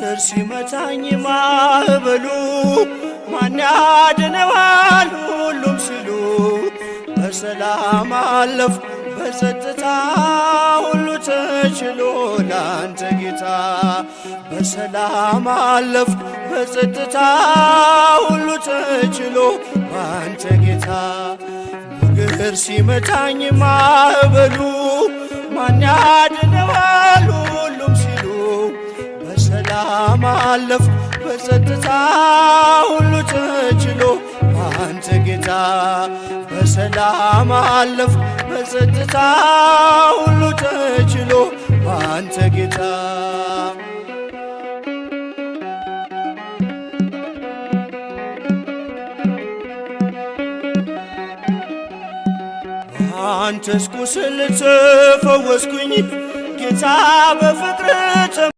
ሞገድ ሲመታኝ ማዕበሉ ማን ያድነዋል ሁሉም ሲሉ፣ በሰላም አለፍ በጸጥታ ሁሉ ተችሎ ላንተ ጌታ። በሰላም አለፍ በጸጥታ ሁሉ ተችሎ ባንተ ጌታ። ሞገድ ሲመታኝ ማዕበሉ ማን ያድነዋል ሁሉም ሲሉ፣ በሰላም አለፍ በጸጥታ ሁሉ ተችሎ ባንተ ጌታ። በሰላም አለፍ በጸጥታ ሁሉ ተችሎ ባንተ ጌታ። አንተስ ቁስል ተፈወስኩኝ ጌታ በፍቅር።